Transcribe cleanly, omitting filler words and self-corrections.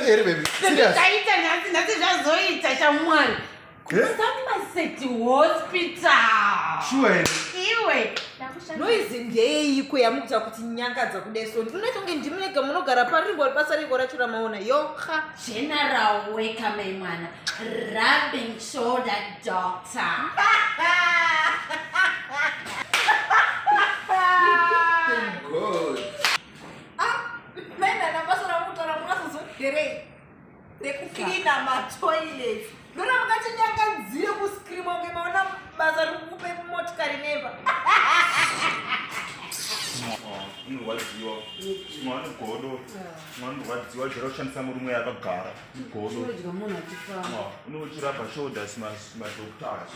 Here baby. Serious. Zvaita nhasi nhasi zvazoita shamwari. Somerset Hospital. Sure here. Iwe. Noise ndeyeiko yamukuita kuti nyangadza kudai so ndinoita kunge ndimi mega munogara paringo basa riko racho ramaona yoha. General worker mai mwana. Rubbing shoulder doctor. Thank God. Ah, mainana basa ramukutaura mungazozoderei rekucleana matoilets ndona mukatinyangadzire kuscreama kunge maona basa rikukupe motikari nemba. Unorwadziwa. Mwana godo. Mwana unorwadziwa jera kushandisa murume akagara. Godo. Unodya munhu achifamba. Unochirabha shoulders madoctors.